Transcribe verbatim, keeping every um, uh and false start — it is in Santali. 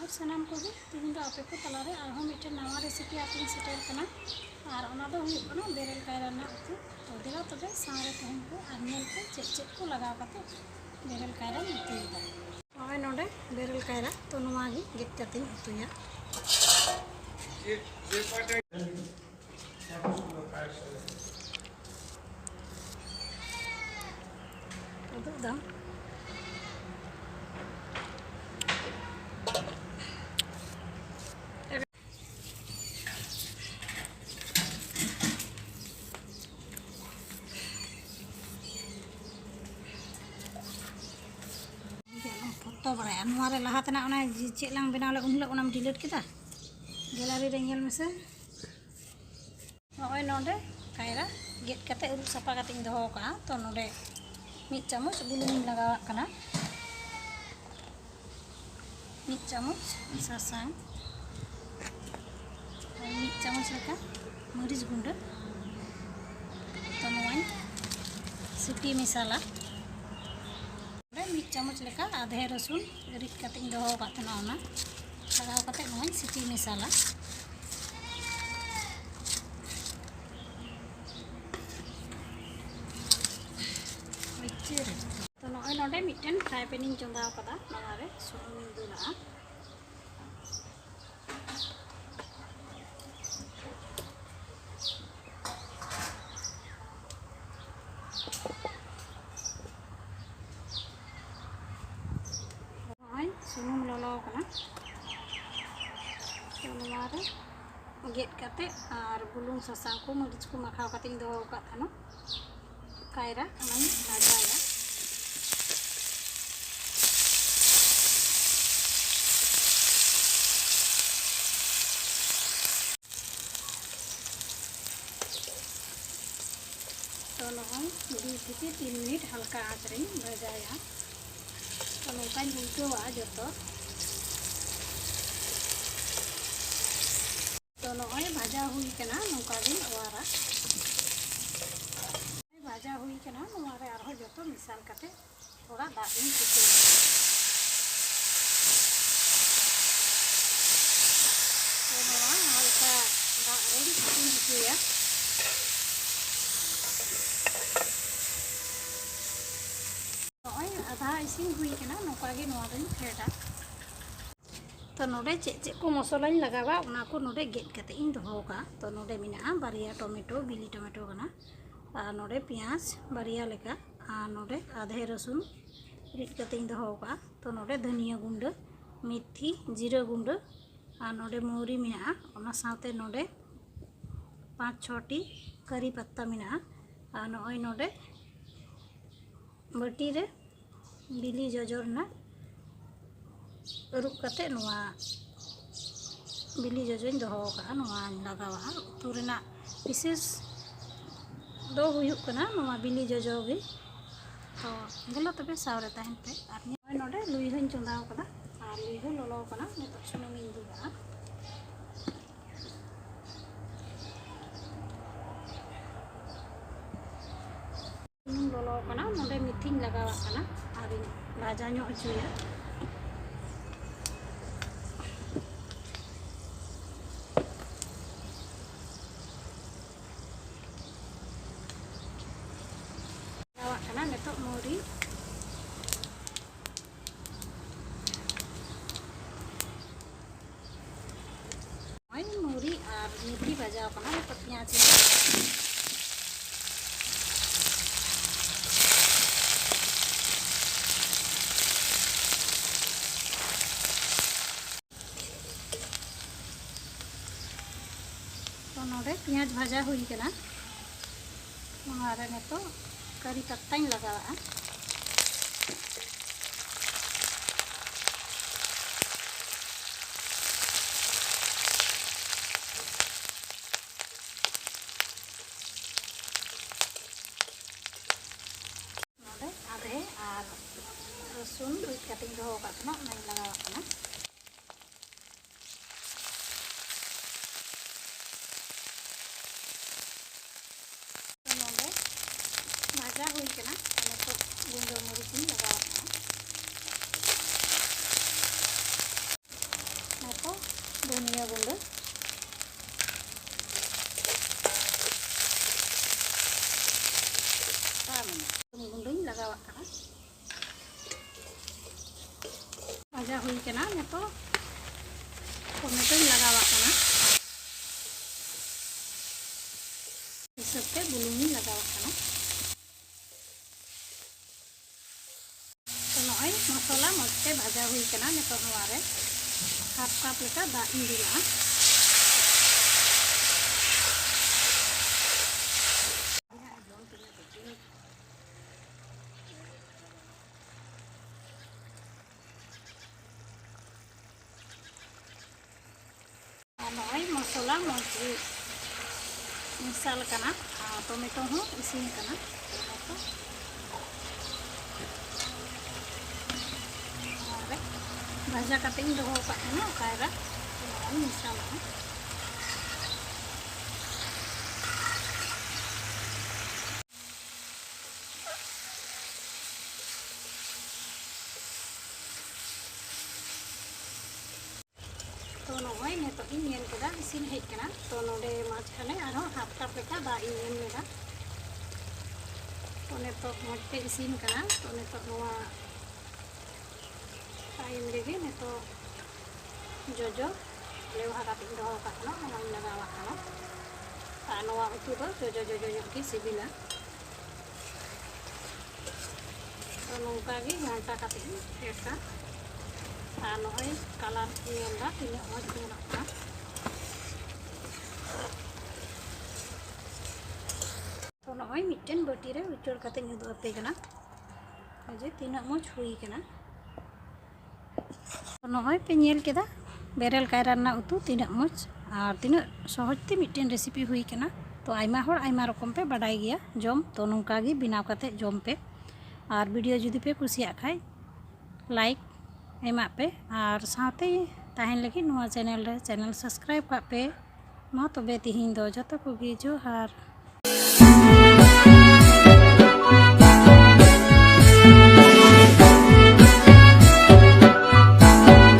ᱥᱟᱱᱟᱢ ᱠᱚᱜᱮ, ᱛᱮᱦᱮᱧ ᱫᱚ ᱟᱯᱮ ᱠᱚ ᱛᱟᱞᱟᱨᱮ ᱟᱨᱦᱚᱸ ᱢᱤᱫᱴᱮᱱ ᱱᱟᱣᱟ ᱨᱮᱥᱤᱯᱤ ᱟᱛᱮᱧ ᱥᱮᱴᱮᱨ ᱠᱟᱱᱟ᱾ ᱟᱨ ᱚᱱᱟ ᱫᱚ ᱦᱩᱭᱩᱜ ᱠᱟᱱᱟ ᱵᱮᱨᱮᱞ ᱠᱟᱭᱨᱟ ᱨᱮᱱᱟᱜ ᱩᱛᱩ᱾ ᱛᱚ ᱫᱮᱞᱟ ᱛᱚᱵᱮ ᱥᱟᱶᱨᱮ ᱛᱟᱦᱮᱱ ᱯᱮ ᱟᱨ ᱧᱮᱞ ᱯᱮ ᱪᱮᱫ ᱪᱮᱫ ᱠᱚ ᱞᱟᱜᱟᱣ ᱠᱟᱛᱮ ᱵᱮᱨᱮᱞ ᱠᱟᱭᱨᱟᱧ ᱩᱛᱩᱭᱮᱫᱟ᱾ ᱱᱚᱜᱼᱚᱭ ᱱᱚᱰᱮ ᱵᱮᱨᱮᱞ ᱠᱟᱭᱨᱟ, ᱛᱚ ᱱᱚᱣᱟ ᱜᱮ ᱜᱮᱫ ᱠᱟᱛᱮᱧ ᱩᱛᱩᱭᱟ᱾ ᱩᱫᱩᱜ ᱫᱟᱢ᱾ ᱯᱷᱚᱛᱚ ᱵᱟᱲᱟᱭᱟ᱾ ᱱᱚᱣᱟ ᱨᱮ ᱞᱟᱦᱟ ᱛᱮᱱᱟᱜ ᱚᱱᱟ ᱪᱮᱫ ᱞᱟᱝ ᱵᱮᱱᱟᱣ ᱞᱮᱫ, ᱩᱱ ᱦᱤᱞᱳᱜ ᱚᱱᱟᱢ ᱰᱤᱞᱤᱴ ᱠᱮᱫᱟ? ᱜᱮᱞᱟᱨᱤ ᱨᱮ ᱧᱮᱞ ᱢᱮᱥᱮ᱾ ᱱᱚᱜᱼᱚᱭ ᱱᱚᱰᱮ ᱠᱟᱭᱨᱟ ᱜᱮᱫ ᱠᱟᱛᱮ ᱟᱹᱨᱩᱵ ᱥᱟᱯᱷᱟ ᱠᱟᱛᱮᱧ ᱫᱚᱦᱚ ᱟᱠᱟᱫᱼᱟ᱾ ᱛᱚ ᱱᱚᱰᱮ ᱢᱤᱫ ᱪᱟᱢᱚᱪ ᱵᱩᱞᱩᱝ ᱤᱧ ᱞᱟᱜᱟᱣᱟᱜ ᱠᱟᱱᱟ, ᱢᱤᱫ ᱪᱟᱢᱚᱪ ᱥᱟᱥᱟᱝ, ᱟᱨ ᱢᱤᱫ ᱪᱟᱢᱚᱪ ᱞᱮᱠᱟ ᱢᱟᱹᱨᱤᱪ ᱜᱩᱸᱰᱟᱹ᱾ ᱛᱚ ᱱᱚᱣᱟᱧ ᱥᱤᱯᱤ ᱢᱮᱥᱟᱞᱟ᱾ ᱱᱚᱰᱮ ᱢᱤᱫ ᱪᱟᱢᱚᱪ ᱞᱮᱠᱟ ᱟᱫᱷᱮ ᱨᱟᱹᱥᱩᱱ ᱨᱤᱫ ᱠᱟᱛᱮᱧ ᱫᱚᱦᱚ ᱟᱠᱟᱫ ᱛᱟᱦᱮᱱᱟ, ᱚᱱᱟ ᱞᱟᱜᱟᱣ ᱠᱟᱛᱮ ᱱᱚᱣᱟᱧ ᱥᱤᱯᱤ ᱢᱮᱥᱟᱞᱟ᱾ ᱛᱚ ᱱᱚᱜᱼᱚᱭ ᱱᱚᱰᱮ ᱢᱤᱫᱴᱮᱱ ᱯᱷᱨᱟᱭ ᱯᱮᱱ ᱤᱧ ᱪᱚᱸᱫᱟ ᱟᱠᱟᱫᱟ, ᱱᱚᱣᱟ ᱨᱮ ᱥᱩᱱᱩᱢ ᱤᱧ ᱫᱩᱞᱟᱜᱼᱟ᱾ ᱱᱚᱜᱼᱚᱭ ᱥᱩᱱᱩᱢ ᱞᱚᱞᱚ ᱟᱠᱟᱱᱟ᱾ ᱛᱚ ᱱᱚᱣᱟ ᱨᱮ ᱜᱮᱫ ᱠᱟᱛᱮ ᱟᱨ ᱵᱩᱞᱩᱝ, ᱥᱟᱥᱟᱝ ᱠᱚ, ᱢᱟᱹᱨᱤᱪ ᱠᱚ ᱢᱟᱠᱷᱟᱣ ᱠᱟᱛᱮᱧ ᱫᱚᱦᱚ ᱟᱠᱟᱫ ᱛᱟᱦᱮᱱᱟ᱾ ᱠᱟᱭᱨᱟ ᱚᱱᱟᱧ ᱵᱷᱟᱡᱟᱭᱟ᱾ ᱛᱚ ᱱᱚᱜᱼᱚᱭ ᱫᱩᱭ ᱛᱷᱮᱠᱮ ᱛᱤᱱ ᱢᱤᱱᱤᱴ ᱦᱟᱞᱠᱟ ᱟᱸᱪ ᱨᱮᱧ ᱵᱷᱟᱡᱟᱭᱟ᱾ ᱛᱚ ᱱᱚᱝᱠᱟᱧ ᱩᱞᱴᱟᱹᱣᱟᱜᱼᱟ ᱡᱚᱛᱚ᱾ ᱛᱚ ᱱᱚᱜᱼᱚᱭ ᱵᱷᱟᱡᱟ ᱦᱩᱭ ᱠᱟᱱᱟ, ᱱᱚᱝᱠᱟ ᱜᱤᱧ ᱚᱣᱟᱨᱟ᱾ ᱵᱷᱟᱡᱟ ᱦᱩᱭ ᱠᱟᱱᱟ, ᱱᱚᱣᱟ ᱨᱮ ᱟᱨᱦᱚᱸ ᱡᱚᱛᱚ ᱢᱮᱥᱟᱞ ᱠᱟᱛᱮ ᱛᱷᱚᱲᱟ ᱫᱟᱜ ᱤᱧ ᱪᱷᱤᱴᱟᱹᱣᱟ᱾ ᱤᱥᱤᱱ ᱦᱚᱪᱚᱭᱟ᱾ ᱱᱚᱜᱼᱚᱭ ᱟᱫᱷᱟ ᱤᱥᱤᱱ ᱦᱩᱭ ᱠᱟᱱᱟ, ᱱᱚᱝᱠᱟ ᱜᱮ ᱱᱚᱣᱟ ᱫᱚᱧ ᱯᱷᱮᱰᱟ᱾ ᱛᱚ ᱱᱚᱰᱮ ᱪᱮᱫ ᱪᱮᱫ ᱠᱚ ᱢᱚᱥᱞᱟᱧ ᱞᱟᱜᱟᱣᱟ, ᱚᱱᱟ ᱠᱚ ᱱᱚᱰᱮ ᱜᱮᱫ ᱠᱟᱛᱮ ᱤᱧ ᱫᱚᱦᱚ ᱟᱠᱟᱫᱼᱟ᱾ ᱛᱚ ᱱᱚᱰᱮ ᱢᱮᱱᱟᱜᱼᱟ ᱵᱟᱨᱭᱟ ᱴᱚᱢᱮᱴᱳ, ᱵᱤᱞᱤ ᱴᱚᱢᱮᱴᱳ ᱠᱟᱱᱟ, ᱟᱨ ᱱᱚᱰᱮ ᱯᱮᱸᱭᱟᱡᱽ ᱵᱟᱨᱭᱟ ᱞᱮᱠᱟ, ᱟᱨ ᱱᱚᱰᱮ ᱟᱫᱷᱮ ᱨᱟᱹᱥᱩᱱ ᱨᱤᱫ ᱠᱟᱛᱮ ᱤᱧ ᱫᱚᱦᱚ ᱟᱠᱟᱫᱼᱟ᱾ ᱛᱚ ᱱᱚᱰᱮ ᱫᱷᱟᱹᱱᱤᱭᱟᱹ ᱜᱩᱸᱰᱟᱹ, ᱢᱮᱛᱷᱤ, ᱡᱤᱨᱟᱹ ᱜᱩᱸᱰᱟᱹ, ᱟᱨ ᱱᱚᱰᱮ ᱢᱚᱣᱨᱤ ᱢᱮᱱᱟᱜᱼᱟ, ᱚᱱᱟ ᱥᱟᱶᱛᱮ ᱱᱚᱰᱮ ᱯᱟᱸᱪ ᱪᱷᱚᱴᱤ ᱠᱟᱨᱤ ᱯᱟᱛᱛᱟ ᱢᱮᱱᱟᱜᱼᱟ᱾ ᱟᱨ ᱱᱚᱜᱼᱚᱭ ᱱᱚᱰᱮ ᱵᱟᱹᱴᱤ ᱨᱮ ᱵᱤᱞᱤ ᱡᱚᱡᱚ ᱨᱮᱱᱟᱜ ᱟᱹᱨᱩᱵ ᱠᱟᱛᱮ ᱱᱚᱣᱟ ᱵᱤᱞᱤ ᱡᱚᱡᱚᱧ ᱫᱚᱦᱚ ᱟᱠᱟᱫᱼᱟ, ᱱᱚᱣᱟᱧ ᱞᱟᱜᱟᱣᱟᱜᱼᱟ᱾ ᱩᱛᱩ ᱨᱮᱱᱟᱜ ᱵᱤᱥᱮᱥ ᱫᱚ ᱦᱩᱭᱩᱜ ᱠᱟᱱᱟ ᱱᱚᱣᱟ ᱵᱤᱞᱤ ᱡᱚᱡᱚ ᱜᱮ᱾ ᱛᱚ ᱫᱮᱞᱟ ᱛᱚᱵᱮ ᱥᱟᱶ ᱨᱮ ᱛᱟᱦᱮᱱ ᱯᱮ᱾ ᱟᱨ ᱱᱚᱜᱼᱚᱭ ᱱᱚᱰᱮ ᱞᱩᱭᱦᱟᱹᱧ ᱪᱚᱸᱫᱟᱣ ᱠᱟᱫᱟ, ᱟᱨ ᱞᱩᱭᱦᱟᱹ ᱞᱚᱞᱚ ᱠᱟᱱᱟ, ᱱᱤᱛᱚᱜ ᱥᱩᱱᱩᱢᱤᱧ ᱫᱩᱞᱟᱜᱼᱟ᱾ ᱥᱩᱱᱩᱢ ᱞᱚᱞᱚ ᱠᱟᱱᱟ, ᱱᱚᱰᱮ ᱢᱮᱛᱷᱤᱧ ᱞᱟᱜᱟᱣᱟᱜ ᱠᱟᱱᱟ ᱟᱨᱤᱧ ᱵᱷᱟᱡᱟ ᱧᱚᱜ ᱦᱚᱪᱚᱭᱟ᱾ ᱞᱟᱜᱟᱣᱟᱜ ᱠᱟᱱᱟ ᱱᱤᱛᱚᱜ ᱢᱚᱨᱤᱪ᱾ ᱱᱚᱜᱼᱚᱭ ᱢᱚᱨᱤᱪ ᱟᱨ ᱢᱮᱛᱷᱤ ᱵᱷᱟᱡᱟᱣ ᱠᱟᱱᱟ, ᱱᱤᱛᱚᱜ ᱯᱮᱸᱭᱟᱡᱽ ᱤᱧ ᱛᱚ ᱱᱚᱰᱮ ᱯᱮᱸᱭᱟᱡᱽ ᱵᱷᱟᱡᱟ ᱦᱩᱭ ᱠᱟᱱᱟ, ᱱᱚᱣᱟ ᱨᱮ ᱱᱤᱛᱚᱜ ᱠᱟᱨᱤ ᱯᱟᱛᱛᱟᱧ ᱞᱟᱜᱟᱣᱟᱜᱼᱟ᱾ ᱱᱚᱰᱮ ᱟᱫᱷᱮ ᱟᱨ ᱨᱟᱹᱥᱩᱱ ᱨᱤᱫ ᱠᱟᱛᱮᱧ ᱫᱚᱦᱚ ᱟᱠᱟᱫ ᱛᱟᱦᱮᱱᱟ, ᱚᱱᱟᱧ ᱞᱟᱜᱟᱣᱟᱜ ᱠᱟᱱᱟ᱾ ᱱᱚᱰᱮ ᱵᱷᱟᱡᱟ ᱦᱩᱭ ᱠᱟᱱᱟ, ᱱᱤᱛᱚᱜ ᱜᱩᱸᱰᱟᱹ ᱢᱟᱹᱨᱤᱪ ᱤᱧ ᱞᱟᱜᱟᱣᱟᱜ ᱠᱟᱱᱟ᱾ ᱱᱤᱛᱚᱜ ᱫᱷᱩᱱᱤᱭᱟᱹ ᱜᱩᱸᱰᱟᱹ, ᱦᱩᱭ ᱠᱟᱱᱟ᱾ ᱱᱤᱛᱚᱜ ᱴᱚᱢᱮᱴᱳᱧ ᱞᱟᱜᱟᱣᱟᱜ ᱠᱟᱱᱟ, ᱦᱤᱥᱟᱹᱵ ᱛᱮ ᱵᱩᱞᱩᱝ ᱤᱧ ᱞᱟᱜᱟᱣᱟᱜ ᱠᱟᱱᱟ᱾ ᱛᱚ ᱱᱚᱜᱼᱚᱭ ᱢᱚᱥᱞᱟ ᱢᱚᱡᱽ ᱛᱮ ᱵᱷᱟᱡᱟ ᱦᱩᱭ ᱠᱟᱱᱟ᱾ ᱱᱤᱛᱚᱜ ᱱᱚᱣᱟ ᱨᱮ ᱦᱟᱯ ᱠᱟᱯ ᱞᱮᱠᱟ ᱫᱟᱜ ᱤᱧ ᱫᱩᱞᱟᱜᱼᱟ᱾ ᱟᱨ ᱱᱚᱜᱼᱚᱭ ᱢᱚᱥᱞᱟ ᱢᱚᱡᱽ ᱜᱮ ᱢᱮᱥᱟᱞ ᱠᱟᱱᱟ ᱟᱨ ᱴᱚᱢᱮᱴᱳ ᱦᱚᱸ ᱤᱥᱤᱱ ᱠᱟᱱᱟ᱾ ᱟᱨ ᱵᱷᱟᱡᱟ ᱠᱟᱛᱮ ᱤᱧ ᱫᱚᱦᱚ ᱟᱠᱟᱫ ᱛᱟᱦᱮᱱᱟ ᱠᱟᱭᱨᱟ, ᱚᱱᱟᱧ ᱢᱮᱥᱟᱞᱟᱜᱼᱟ᱾ ᱛᱚ ᱱᱚᱜᱼᱚᱭ ᱱᱤᱛᱚᱜ ᱤᱧ ᱧᱮᱞ ᱠᱮᱫᱟ, ᱤᱥᱤᱱ ᱦᱮᱡ ᱠᱟᱱᱟ᱾ ᱛᱚ ᱱᱚᱰᱮ ᱢᱟᱡᱷᱠᱷᱟᱱᱮ ᱟᱨᱦᱚᱸ ᱦᱟᱯ ᱠᱟᱯ ᱞᱮᱠᱟ ᱫᱟᱜ ᱤᱧ ᱮᱢ ᱞᱮᱫᱟ᱾ ᱛᱚ ᱱᱤᱛᱚᱜ ᱢᱚᱡᱽ ᱛᱮ ᱤᱥᱤᱱ ᱠᱟᱱᱟ᱾ ᱛᱚ ᱱᱤᱛᱚᱜ ᱱᱚᱣᱟ ᱴᱟᱭᱤᱢ ᱨᱮᱜᱮ ᱱᱤᱛᱚᱜ ᱡᱚᱡᱚ ᱞᱮᱣᱦᱟ ᱠᱟᱛᱮ ᱤᱧ ᱫᱚᱦᱚ ᱟᱠᱟᱫ ᱠᱟᱱᱟ, ᱚᱱᱟᱧ ᱞᱟᱜᱟᱣᱟᱜ ᱠᱟᱱᱟ᱾ ᱟᱨ ᱱᱚᱣᱟ ᱩᱛᱩ ᱫᱚ ᱡᱚᱡᱚ ᱡᱚᱡᱚ ᱧᱚᱜ ᱜᱮ ᱥᱤᱵᱤᱞᱟ᱾ ᱛᱚ ᱱᱚᱝᱠᱟ ᱜᱮ ᱜᱷᱟᱱᱴᱟ ᱠᱟᱛᱮ ᱤᱧ ᱯᱷᱮᱰᱟ᱾ ᱟᱨ ᱱᱚᱜᱼᱚᱭ ᱠᱟᱞᱟᱨ ᱧᱮᱞ ᱫᱟ ᱛᱤᱱᱟᱹᱜ ᱢᱚᱡᱽ ᱧᱮᱞᱚᱜ ᱠᱟᱱᱟ᱾ ᱛᱚ ᱱᱚᱜᱼᱚᱭ ᱢᱤᱫᱴᱮᱱ ᱵᱟᱹᱴᱤ ᱨᱮ ᱩᱪᱟᱹᱲ ᱠᱟᱛᱮᱧ ᱩᱫᱩᱜ ᱟᱯᱮ ᱠᱟᱱᱟ ᱡᱮ ᱛᱤᱱᱟᱹᱜ ᱢᱚᱡᱽ ᱦᱩᱭ ᱠᱟᱱᱟ᱾ ᱛᱚ ᱱᱚᱜᱼᱚᱭ ᱯᱮ ᱧᱮᱞ ᱠᱮᱫᱟ ᱵᱮᱨᱮᱞ ᱠᱟᱭᱨᱟ ᱨᱮᱱᱟᱜ ᱩᱛᱩ ᱛᱤᱱᱟᱹᱜ ᱢᱚᱡᱽ ᱟᱨ ᱛᱤᱱᱟᱹᱜ ᱥᱚᱦᱚᱡᱽ ᱛᱮ ᱢᱤᱫᱴᱮᱱ ᱨᱮᱥᱤᱯᱤ ᱦᱩᱭ ᱠᱟᱱᱟ᱾ ᱛᱚ ᱟᱭᱢᱟ ᱦᱚᱲ ᱟᱭᱢᱟ ᱨᱚᱠᱚᱢ ᱯᱮ ᱵᱟᱰᱟᱭ ᱜᱮᱭᱟ ᱡᱚᱢ, ᱛᱚ ᱱᱚᱝᱠᱟ ᱜᱮ ᱵᱮᱱᱟᱣ ᱠᱟᱛᱮ ᱡᱚᱢ ᱯᱮ᱾ ᱟᱨ ᱵᱷᱤᱰᱤᱭᱳ ᱡᱩᱫᱤ ᱯᱮ ᱠᱩᱥᱤᱭᱟᱜ ᱠᱷᱟᱡ ᱞᱟᱭᱤᱠ ᱮᱢᱟᱜ ᱯᱮ ᱟᱨ ᱥᱟᱶᱛᱮ ᱛᱟᱦᱮᱱ ᱞᱟᱹᱜᱤᱫ ᱱᱚᱣᱟ ᱪᱮᱱᱮᱞ ᱨᱮ ᱪᱮᱱᱮᱞ ᱥᱟᱵᱥᱠᱨᱟᱭᱤᱵᱽ ᱠᱟᱜ ᱯᱮ᱾ ᱢᱟ ᱛᱚᱵᱮ ᱛᱤᱦᱤᱧ ᱫᱚ ᱡᱚᱛᱚ ᱠᱚᱜᱮ ᱡᱚᱦᱟᱨ᱾